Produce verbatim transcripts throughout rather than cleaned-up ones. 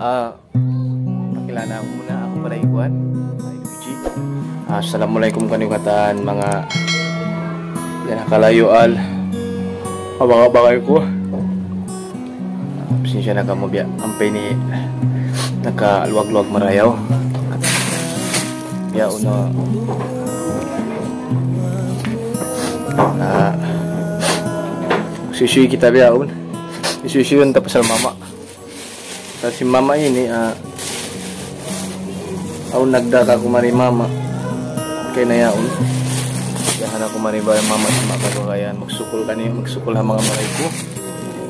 Ah, pakilala aku muna. Aku pala hi kuwan, hi Luigi. Ah, assalamualaikum kaniyu katan manga yan kalayu al abang-abangay ku. Ah, pasensya na kamu biya' ampa ini nakaluwag-luwag marayaw. Biya' unu. Ah, suysuy kita biya' unu. Suysuy kita pasal mama. Kasi mama ini, ah, awn nagdā kaku' mari mama. Kay na yaun. Dahan aku mari ba mama sa makalugayan. Magsukul kaniyu, magsukul ha manga maray ku.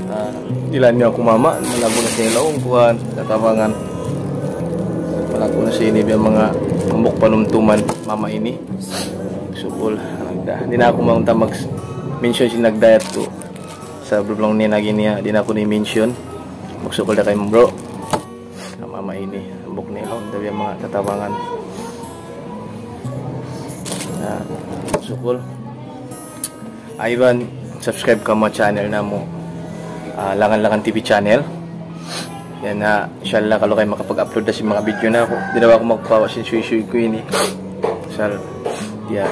Ah, dihilan niyu aku mama, malagu' na sa ilaw, kuwan, tatabangan. Malagu' na sa ini biya' manga hambuuk panumtuman mama ini. Magsukul, nagdā. Di' na aku maunta mag-mention sin nagdā yadtu. Sa' belum lang niya nagin niya, di' na aku ni-mention. Magsukul da kaymu, bro. Mama ini, hambuuk na ilaw, tabi manga tatabangan. Na, sukul. Iban, subscribe kamu ha channel namu'. Ah, Langan-Langan T V channel. Yan na, inshallah, kalu kayu makapag-upload da sin manga video naku'. Di' na aku magpawa' sin suysuy ku ini. Sal, ya,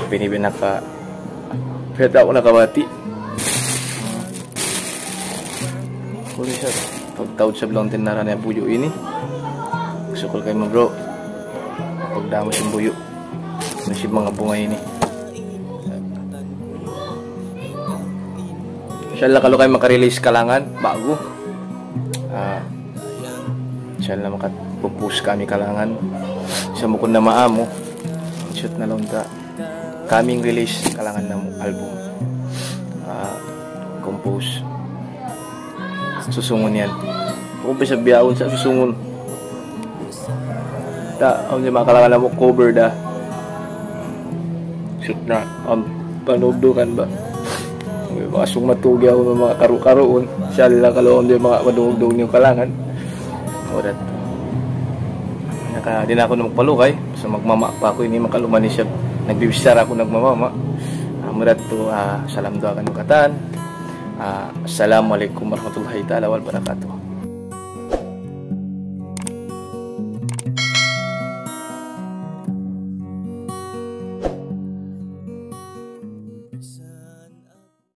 binibin naka, pwede aku nakabati'. Kuli sa pagtaud sa bilauntin naran niya buyu' ini. Sukul kaymu, bro. Pagdamo sin buyu'. Nasib manga bunga ini. Inshallah, kalu kayu maka-release kalangan ba'gu. Ah, inshallah, maka-compose kami kalangan. Sa' bukun na maamu. Shoot na laung ta. Coming release kalangan namu' album. Ah, compose. Susungun yan. Bukun pa sa' bihaun sa' susungun. Ta, awn di' makalangan namu' cover da. Shoot na. Awn panugdugan ba? Baka sung matugi aku ng manga karu-karuun. Inshallah, kalu awn di' manga panugdug niyu kalangan. Urat. Naka, di' na aku na magpalugay. Sa' magmama pa aku ini, makaluman ni siya. Nagbibichara aku nagmamama. Ah, mura tu, ah, salam duwaa kaniyu katan. Ah, assalamualaikum warahmatullahi ta'ala wabarakatuh.